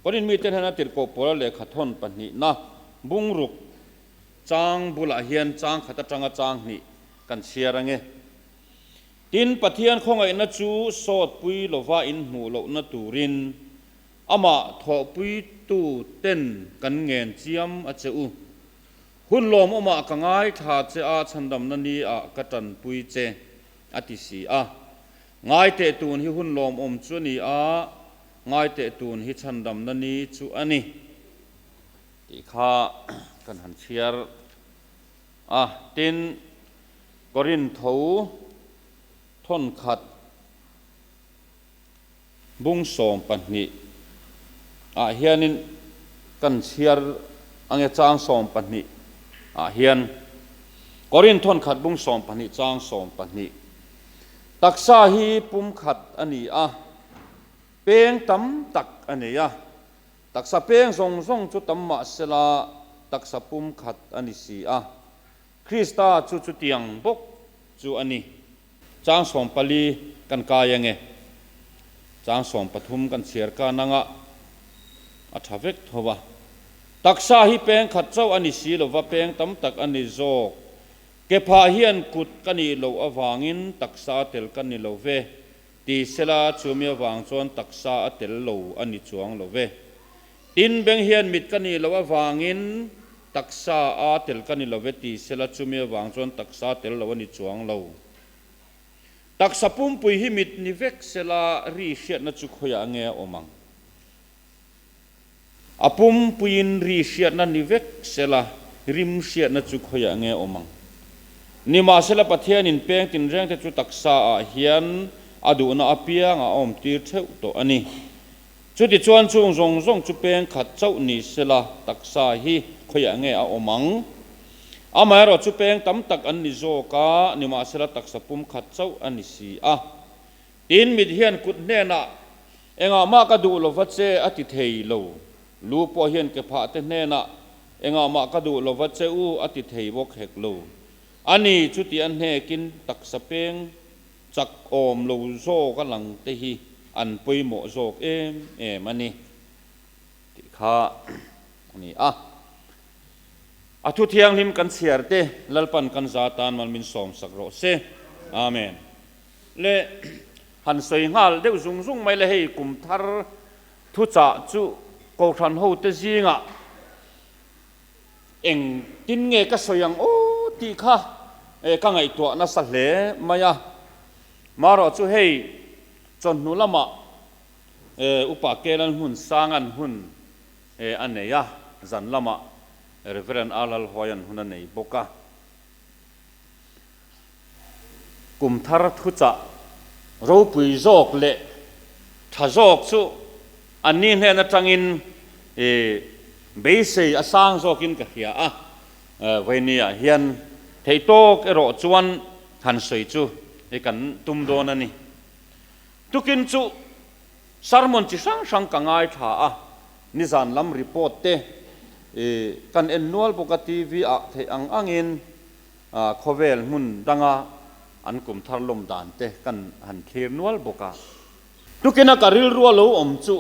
Korin mite hnena tirhkoh Paula lehkha thawn pahnihna bungruk chang bulah hian chang khat atanga chang hnih kan chhiar ange. Tin, Pathian khawngaihna chu sawtpui lova inhmuh lohna turin amah thawhpuitu ten kan ngen chiam a che u. Hun lawmawmah ka ngaithla che a, chhandamna ni ah ka tanpui che, a ti si a. Ngaiteh tun hi hun lawmawm chu a ni a, ngaiteh tun hi chhandamna ni chu a ni, tih kha kan han chhiar a. Tin, Korintho thawnkhat bung 12 ah hianin kan chhiar ange chang 12 ah hian Korinth thawnkhat bung 12 chang 12 Taksa hi pum khat a ni a, peng tam tak a nei a. Taksa peng zawng zawng chu tam mah sela taksa pum khat a ni si a. Krista chu chutiang bawk chu a ni. Chang 14 kan kai ange. Chang 13 kan chhiar kan anga a tha vek tho a. Taksa hi peng khat chauh a ni si lova peng tam tak a ni zawk. Kephah hian kut ka nih loh avangin taksa a tel ka ni lo ve, ti sela chumi avang chuan taksa a tel lo a ni chuang lo ve. Tin, beng hian mit ka nih loh avangin taksa a tel ka ni lo ve ti sela chumi avang chuan taksa a tel lo a ni chuang lo. Taksa pumpui hi mit ni vek sela ri hriatna chu khawiah nge a awm ang? A pumpuiin ri hriatna ni vek sela rim hriatna chu khawiah nge awm ang? Nimahsela Pathianin peng tinrengte chu taksaah hian a duhna apiang a awmtir theuh tawh a ni. Chutichuan chung zawng zawng chu peng khat chauh ni sela taksa hi khawiah nge a awm ang? Amaherawh chu peng tam tak an ni zawk a, nimahsela taksa pum khat chauh a ni si a. Tin, mit hian kut hnenah, Engah mah ka duh lova che, a ti thei lo. Lu pawh hian ke phah te hnenah, Engah mah ka duh lova che u, a ti thei bawk hek lo. A ni, chuti a hnekin taksa peng chak awm lo zawk a lang te hi an pawimawh zawk em em a ni, tih kha a ni a. A thu thianghlim kan chhiar te Lalpan kan za tan mal min sawmsak rawh se. Amen. Le han sawi nghal deuh zung zung mai le hei kum thar thuchah chu Kohhran hote zingah eng tin nge ka sawi ang aw tih kha ka ngaihtuah nasa hle mai a. Marawh chu hei chawhnu lamah Upa Kelan hmun Sangan hun a nei a, zan lamah Reverend Arlalhuaian hun a nei bawk a. Kum thar thuchah ropui zawk leh tha zawk chu anni hnen atangin beisei a sang zawkin ka hria a, Vawinia hian theihtawk erawh chuan han sawi chu kan tum dawn a ni. Tukin chu sermon chi hrang hrang ka ngaithla a, nizan lam report te kan en nual bawk a TV ah theih ang angin Khawvel hmun danga an kum thar lawm dan te kan han thlir nual bawk a. Tukina ka rilrua lo awm chu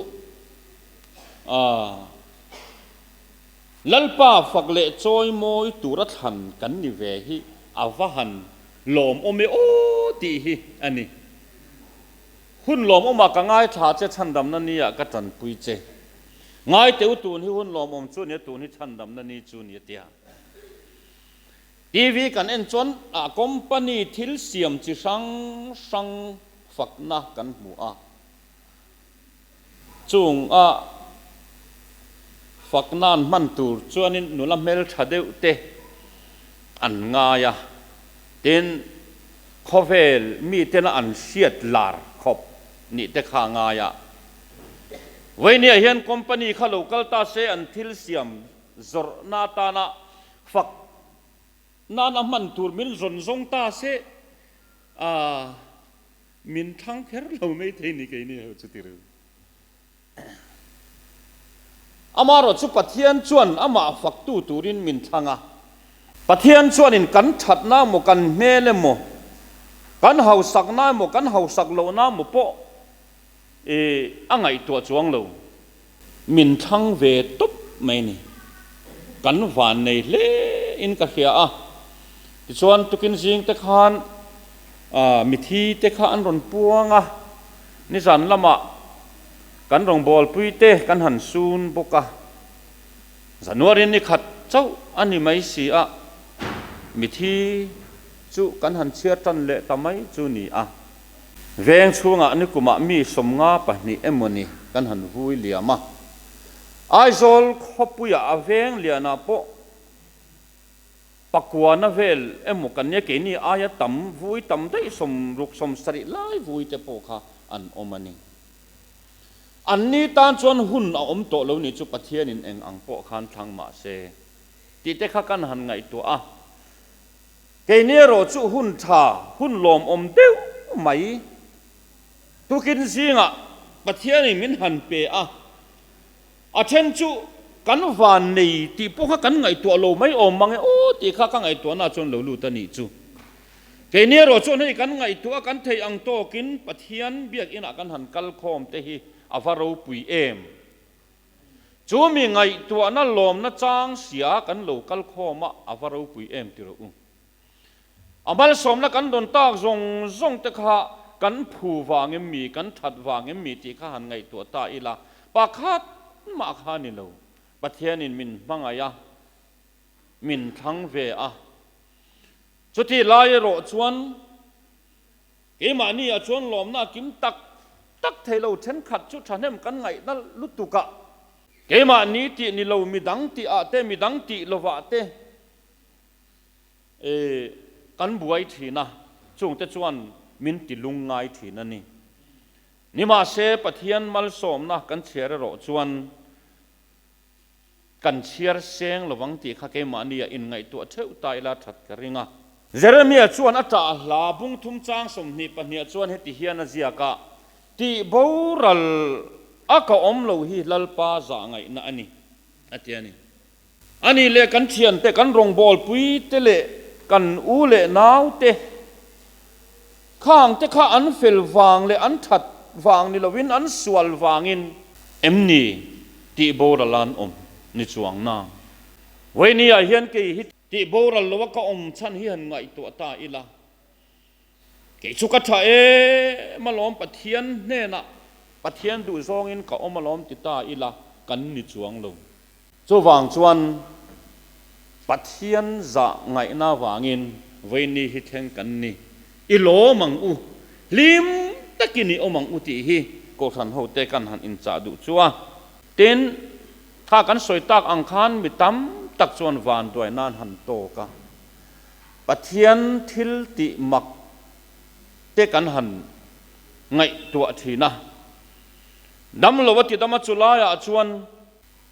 Lalpa fak leh chawi mawi tura thlan kan ni ve hi a va han lawmawm e aw tih hi a ni. Hun lawmawmah ka ngaithla che chhandamna ni ah ka tanpui che. Ngaiteu tun hi hun lawmawm chu a nia tun hi chhandamna ni chu ni a tia. TV kan en chuan a company thil siam chi hrang hrang fakna kan hmu a, chung a fakna an hman tur chuanin nula hmeltha deuh te an ngai a, tin khawvel mitena an hriat lar khawp nih te kha a ngai a. Vawinia hian company kha lo kal ta se an thil siam zawrhna atana fak nan a hman tur min rawn zawng ta se a min thlang kher lo mai thei ni keini ho chu ti reu. Amaherawh chu Pathian chuan amah faktu turin min thlang a. Pathian chuanin kan thatna emaw kan hmel emaw kan hausakna emaw kan hausak lohna emaw pawh a ngaihtuah chuang lo. min thlang ve tawp mai ni. Kan vannei hle in ka hria a. Tichuan tukin zing te khan mithi te kha an rawn puang a, nizan lamah kan rawngbawlpui te kan han sun bawk a. January ni khat chauh a ni mai si a, mithi chu kan han chhiar tan leh ta mai chu ni a. Veng chhungah nikumah mi 52 emaw ni kan han vui liam a. Aizawl khawpuiah a veng lianah pawh pakuana vel emaw kan nia keini aia tam vui tam daih 60 70 lai vui te pawh kha an awm a ni. Anni tan chuan hun a awm tawh lo ni chu Pathianin eng ang pawh khan thlang mah se tih te kha kan han ngaihtuah a. Keini erawh chu hun tha, hun lawmawm deuh mai tukin zingah Pathianin min han pe a, a then chu kan van nei tih pawh kha kan ngaihtuah lo mai awm mang e aw tih kha ka ngaihtuahna chuan lo lut a nih chu. Keini erawh chuan hei kan ngaihtuah a, kan theih ang tawkin Pathian biakinah kan han kal khawm te hi a va ropui em? Chu mi ngaihtuahna lawmna chang sia kan lo kal khawm a, a va ropui em ti rawh u. A malsawmna kan dawn tak zawng zawng te kha kan phu vang em mi, kan that vang em mi tih kha han ngaihtuah ta ila, pakhat mah kha ni lo. Pathianin min hmangaih a, min thlang ve a. Chutih lai erawh chuan Keimahni ah chuan lawmna a kim tak tak thei lo thenkhat chu thahnem kan ngaihna lutuk a. Keimahni tih ni lo midang tih ah te midang tih lovah te kan buai thin a, chungte chuan min ti lung ngai thin a ni. Nimahse Pathian malsawmna kan chhiar erawh chuan Kan chhiar seng lovang tih kha keimahni ah inngaihtuah theuh ta ila that ka ring a. Jeremia chuan a ṭah hla bung thum chang 22 ah chuan heti hian a ziak a, Tih boral a ka awm lo hi Lalpa zah ngaihna a ni, a ti a ni. Ani leh kan thiante, kan rawngbawlpui te leh kan u leh nau te, khang te kha an fel vang leh an that vang ni lovin an sual vangin em ni tih boral an awm ni chuang na. Vawinia hian kei hi tih boral loa ka awm chhan hi han ngaihtuah ta ila, kei chu ka tha em alawm Pathian hnenah Pathian duh zawngin ka awm alawm ti ta ila kan ni chuang lo. Chuvang chuan Pathian zah ngaihna vangin vawiini hi thleng kan ni. I lawm ang u, hlim takin i awm ang u tih hi Kohhran hote kan han inchah duh chu a. Tin, kha kan sawi tak ang khan mi tam tak chuan vanduai nan han tawk a, Pathian thil tih mak te kan han ngaihtuah thin a. Dam lo a ti dam a, chulaiah chuan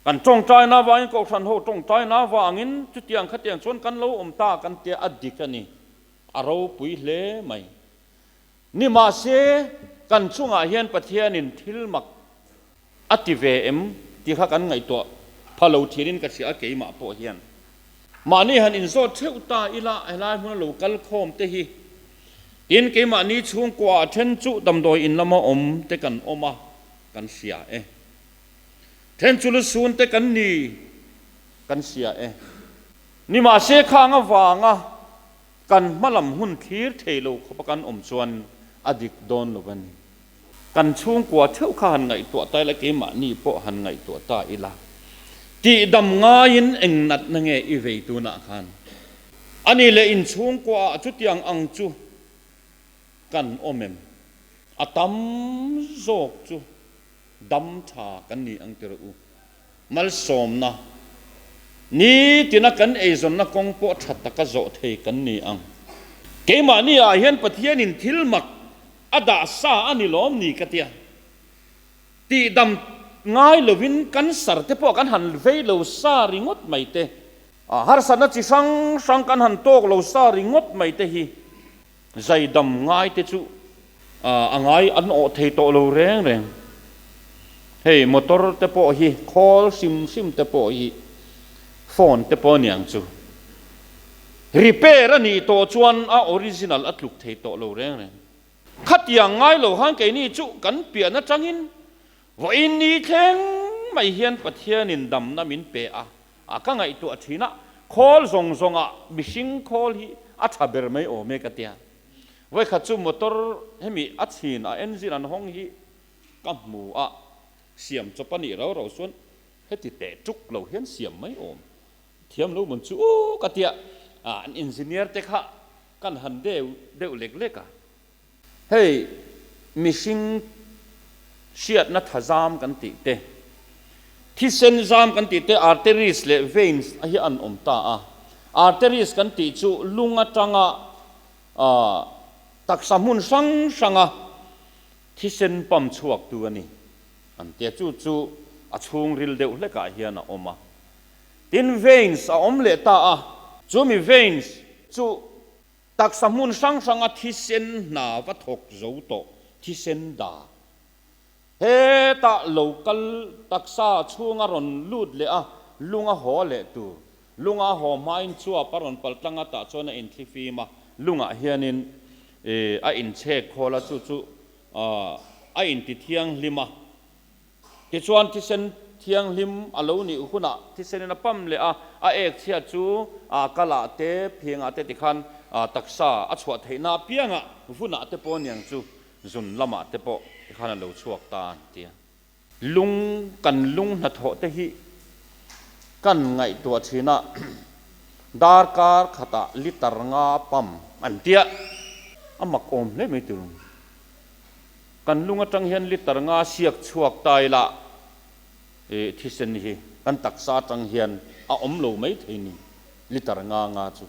Kan tawngtaina avangin Kohhran ho tawngtaina avangin chutiang khatiang chuan kan lo awm ta kan tia a dik a ni, a ropui hle mai. Nimahse, kan chungah hian Pathianin thil mak a ti ve em tih kha kan ngaihtuah pha lo thinin ka hria a keimah pawh hian. Mahni han inzawt theuh ta ila helai hmuna lo kal khawm te hi tin keimahni chhungkuaah then chu damdawi in lama awm te kan awm a kan hria e. Then chu lusun te kan ni kan hria e. Nimahse khang avanga kan hmalam hun thlir thei lo khawpa kan awm chuan a dik dawn lo a ni. Kan chhungkua theuh kha han ngaihtuah ta ila, keimahni pawh han ngaihtuah ta ila, tihdam ngaiin eng natna nge i vei tunah khan? A ni leh inchhungkuaah chutiang ang chu kan awm em? A tam zawk chu Dam tha kan ni ang tirh u. Malsawmna, Nitina kan eizawnna kawng pawh tha taka zawh thei kan ni ang. Keimahni ah hian Pathianin thil mak a dah sa a ni lawm ni ka tia. Tihdam ngai lovin cancer te pawh kan han vei lo sa ringawt mai te, harsatna chi hrang hrang kan han tawk lo sa ringawt mai te hi Zaidam ngai te chu a ngai an awh thei tawh lo reng reng. Hei motor te pawh hi khawl hrim hrim te pawh hi phone te pawh aniang chu repair a nih tawh chuan a original a tluk thei tawh lo reng reng. Khatiang ngai lo khan keini chu kan pian atangin vawiin ni thleng mai hian Pathianin damna min pe a, a ka ngaihtuah thin a, khawl zawng zawngah mihring khawl hi a tha ber mai awm e ka tia. Vawikhat chu motor hemi a chhin a engine an hawng hi ka hmu a, siam chawp a nih rau rau chuan heti teh tuk lo hian siam mai awm thiam lo mun chu u ka tia, an engineer te kha kan han deu deuh lek lek a. Hei mihring hriatna tha zam kan tih te, thisen zam kan tih te arteries leh veins a hi an awm ta a. Arteries kan tih chu lung atanga taksa hmun hrang hranga thisen pump chhuaktu a ni an tia. Chu chu a chhungril deuh hlekah hian a awm a. Tin veins a awm leh ta a, chumi veins chu Taksa hmun hrang hranga thisen hna va thawk zo tawh thisen da. Hetah lo kal taksa chhunga rawn lut leh a, lung a haw leh tur. Lung a haw hmain chuap a rawn pal tlang a, tah chuan a inthli fim a, lungah hianin a inchhek khawl a, chu chu a inti thianghlim a. Tichuan thisen thianghlim a lo nih hunah thisenin a pam leh a, a ek chhia chu a kalah te, phiangah te tikhan taksa a chhuah theihna apiangah vunah te pawh aniang chu zun lamah te pawh tikhan a lo chhuak ta an ti a. Lung kan lung hnathawh te hi kan ngaihtuah thin a, darkar khatah litre nga pam an tia, a mak awm hle mai turung. Kan lung atang hian litre nga siak chhuak ta ila i thisen hi kan taksa atang hian a awm lo mai thei ni, litre nga nga chu.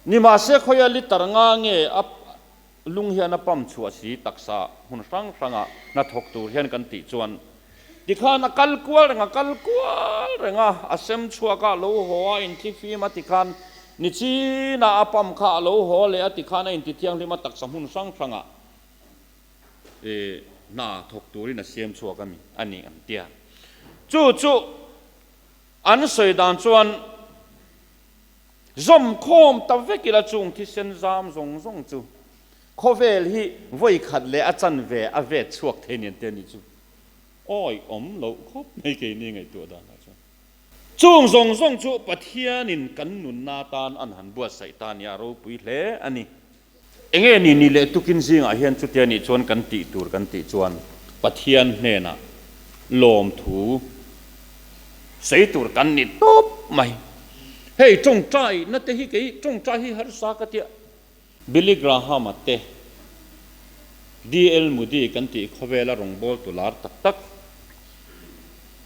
Nimahse khawia litre nga nge a lung hian a pump chhuah si taksa hmun hrang hranga hnathawk tur hian kan tih chuan tikhan a kal kual reng a kal kual reng a, a sem chhuak a, a lo haw a, inthlifim a tikhan Nichinah a pump kha a lo haw leh a tikhan a inti thianghlim a taksa hmun hrang hrangah hna thawk turin a siam chhuak a mi a ni an tia. Chu chu an sawi dan chuan zawm khawm ta vek ila chung thisen zam zawng zawng chu khawvel hi vawi khat leh a chanve a vet chhuak thei nen te a ni chu awi awm loh khawp mai keini ngaihtuah danah chuan. Chung zawng zawng chu Pathianin kan nunna atan an han buatsaih ta nia ropui hle a ni. Enge ni ni leh tukin zingah hian chutia nih chuan kan tih tur kan tih chuan Pathian hnenah lawmthu sawi tur kan ni tawp mai. Hei tawngtai na te hi kei tawngtai hi harsa ka tia. Billy Graham-a te, DL Moody kan tih khawvela rawngbawltu lar tak tak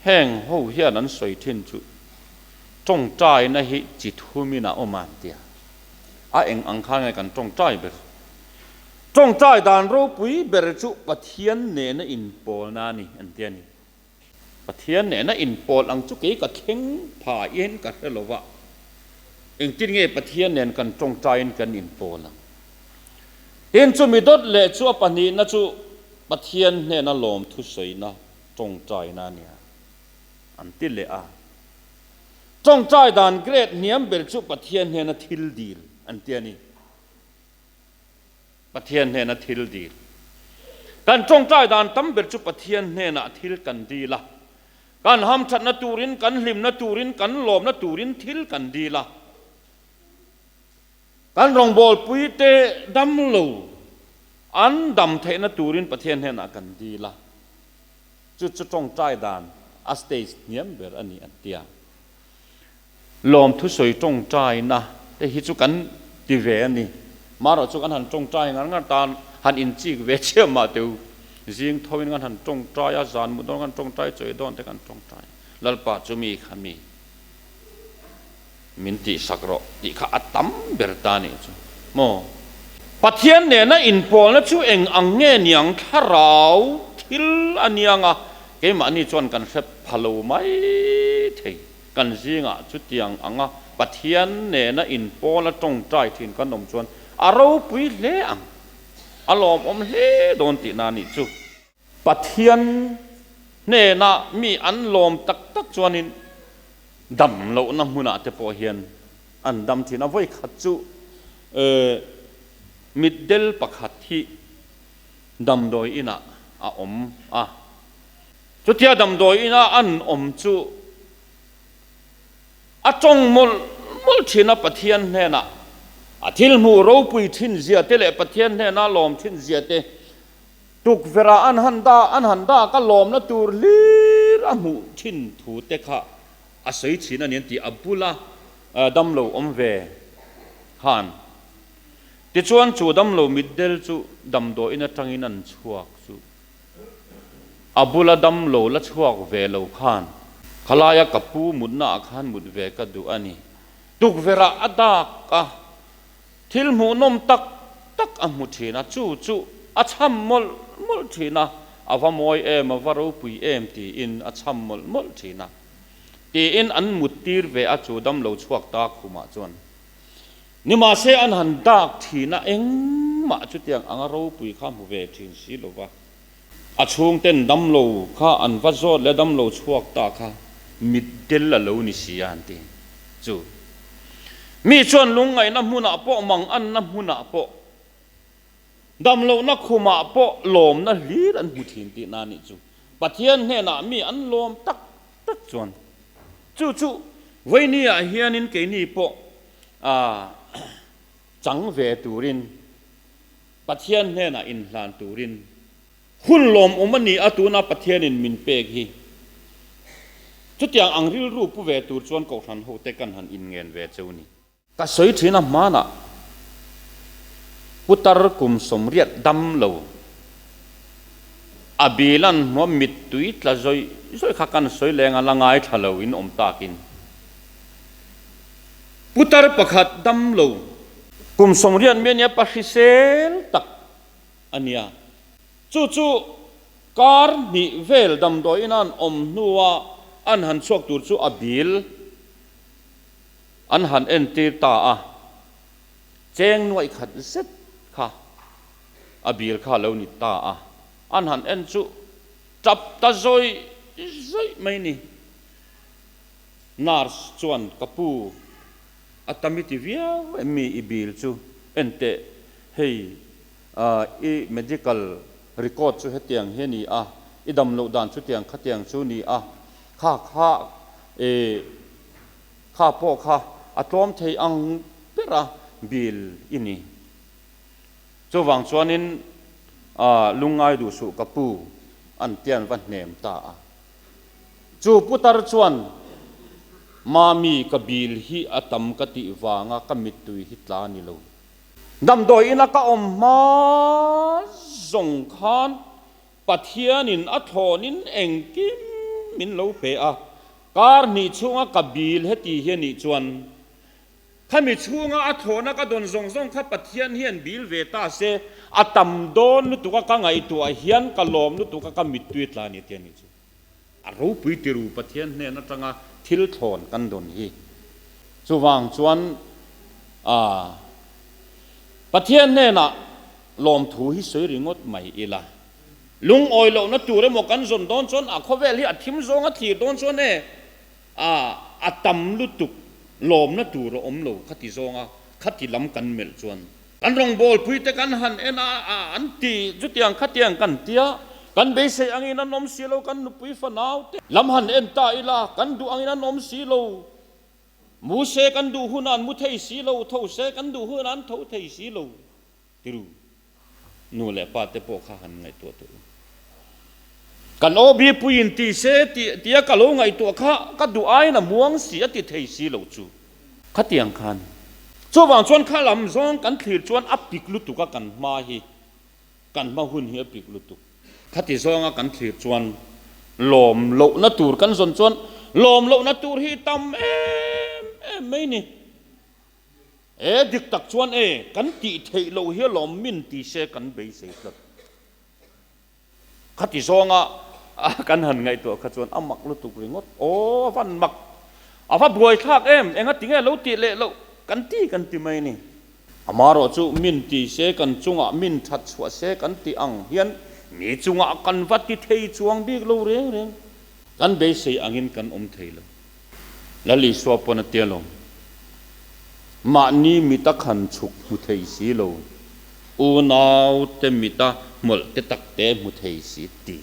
heng ho hian an sawi thin chu tawngtaina hi chi thumin a awm a an ti a. A eng ang khan nge kan tawngtai ber? Tawngtai dan ropui ber chu Pathian nena inpawlna a ni an ti a ni. Pathian nena inpawl ang chu kei ka thleng phain ka hre lo va, engtin nge Pathian nen kan tawngtaiin kan inpawl ang? Tin, chumi dawt leh chu a pahnihna chu Pathian hnena lawmthu sawina tawngtaina a nia, an ti leh a. Tawngtai dan grade hniam ber chu Pathian hnena thil dil an ti a ni. Pathian hnena thil dil. Kan tawngtai dan tam ber chu Pathian hnenah thil kan dil a. Kan hamthatna turin, kan hlimna turin, kan lawmna turin thil kan dil a. Kan rawngbawlpuite dam lo an dam theihna turin Pathian hnenah kan dil a. Chu chu tawngtai dan a stage hniam ber a ni an ti a. Lawmthu sawi tawngtaina te hi chu kan ti ve a ni. Marawh chu kan han tawngtai ngar ngar tan han inchik ve chiah mah teu. Zing tho in kan han tawngtai a, zan mut dawn kan tawngtai, chawi dawn te kan tawngtai. Lalpa chu mi kha mi min tihsak rawh tih kha a tam ber ta nih chu maw. Pathian nena inpawlna chu eng ang nge niang thlarau thil a niang a, keimahni chuan kan hre pha lo mai thei. Kan zingah chutiang anga Pathian nena inpawl a tawngtai thin kan awm chuan a ropui hle ang, a lawmawm hle dawn tihna a nih chu. Pathian hnena mi an lawm tak tak chuanin dam lohna hmunah te pawh hian an dam thin a. Vawi khat chu mitdel pakhat hi damdawi inah a awm a. Chutia damdawi ina an awm chu a tawng mawlh mawlh thin a, Pathian hnenah a thil hmuh ropui thin zia te leh Pathian hnena lawm thin zia te tukverh ah an han dah an han dah ka lawmna tur hlir a hmuh thin thu te kha a sawi thin a ni an ti a bula damlo awm ve khan. Tichuan chu damlo mitdel chu damdawiin atangin an chhuak chu. A bula damlo la chhuak ve lo khan khalaia ka pu mutna ah khan mut ve ka duh a ni. Tukverh ah a dak a, thil hmuhnawm tak tak a hmu thin a, chu chu a chham mawlh mawlh thin a, a va mawi em, a va ropui em tiin a chham mawlh mawlh thin a. Tiin an mut tir ve a chu damlo chhuak ta khumah chuan. Nimahse an han dak thin a, engmah chutiang anga ropui kha hmu ve thin si lo va. A chhungten damlo kha an va zawt leh damlo chhuak ta kha mitdel a lo ni si a an ti chu. Mi chuan lungngaihna hmunah pawh manganna hmunah pawh damlohna khumah pawh lawmna hlir an hmu thin tihna a nih chu. Pathian hnenah mi an lawm tak tak chuan chu chu vawinia hianin keini pawh chang ve turin Pathian hnenah inhlan turin hun lawmawm a ni a, tuna Pathianin min pek hi. Chutiang ang rilru pu ve tur chuan Kohhran hote kan han inngen ve cheu ni. Ka sawi thin a hmanah putar kum 80 dam lo a bilan hmuam mittui tla zawih zawih kha kan sawi leng a la ngaithla lo in awm takin putar pakhat dam lo kum 80 mi a nia pa hrisel tak a nia chu chu kar hnih vel damdawiin an awm hnua an han chhuak tur chu a bil An han entir ta a, cheng nuaih khat zet kha a bil kha a lo ni ta a, an han en chu tap ta zawih zawih mai ni. Nurse chuan ka pu a tam i ti viau em mi i bil chu en teh hei i medical record chu hetiang hi a ni a, i dam loh dan chutiang khatiang chu ni a, kha kha i Kha pawh kha a tlawm thei ang bera bil i ni. Chuvang chuanin lungngai duh suh ka pu an tian va hnem ta a. Chu putar chuan Mami ka bil hi a tam ka tih vanga ka mittui hi tla ni lo. Damdawi ina ka awm hma zawng khan Pathianin a thlawnin engkim min lo pe a, kar hnih chhunga ka bil heti hi a nih chuan, khami chhunga a thlawhna ka dawn zawng zawng kha Pathian hian bil ve ta se, a tam dawn lutuk a ka ngaihtuah hian ka lawm lutuk a ka mittui tla ni tia nih chu. A ropui tiru Pathian hnen atanga thil thlawn kan dawn hi. Chuvang chuan Pathian hnenah Lawmthu hi sawi ringawt mai ila. Lungawi lohna tur emaw kan zawn dawn chuan a khawvel hi a thim zawng a thlir dawn chuan e a a tam lutuk lawmna tur a awm lo khati zawnga khati lam kan melh chuan. Kan rawngbawlpui te kan han en a a an ti chutiang khatiang kan tia kan beisei angin an awm si lo kan nupui fanau te lam han en ta ila kan duh angin an awm si lo. Mu se kan duh hunah an mu thei si lo, tho se kan duh hunah an tho thei si lo. Tiru, nu leh pa te pawh kha han ngaihtuah tawh u. Kan OB puiin ti se tih tia ka lo ngaihtuah kha ka duh aiin a muang si a ti thei si lo chu. Khatiang khan. Chuvang chuan kha lam zawng kan thlir chuan a pik lutuk a kan hma hi, kan hma hun hi a pik lutuk. Khati zawnga kan thlir chuan lawm lohna tur kan zawn chuan lawm lohna tur hi tam em em mai ni. E dik tak chuan e, kan tih theih loh hi alawm min ti se kan beisei tlat. Khati zawnga kan han ngaihtuah kha chuan a mak lutuk ringawt. Aw a van mak, a va buaithlak em, enga tinge lo tih leh loh kan ti kan ti mai ni. Amarawh chu min ti se kan chungah min that chhuah se kan tih ang hian mi chungah kan va ti thei chuang bik lo reng reng. Kan beisei angin kan awm thei lo. Lal Isua pawn a tia lo. Mahni mita khan chhuk hmu thei si lo, unaute mita hmawlh te tak te hmu thei si ti.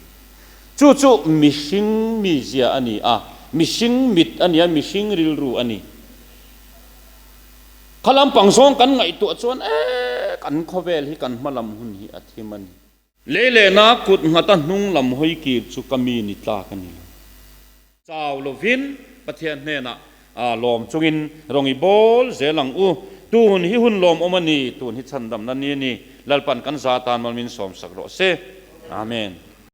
Chu chu mihring mizia a ni a, mihring mit a ni a, mihring rilru a ni. Kha lampang zawng kan ngaihtuah chuan e, kan khawvel hi kan hma lam hun hi a thim a ni. Lei lehna kut nghata hnung lam hawi kir chu ka mi ni tlak a ni lo. Chau lovin Pathian hnenah lawm chungin rawng i bawl zel ang u. Tun hi hun lawmawm a ni, tun hi chhandamna ni a ni. Lalpan kan za tan malmin sawmsak rawh se. Amen.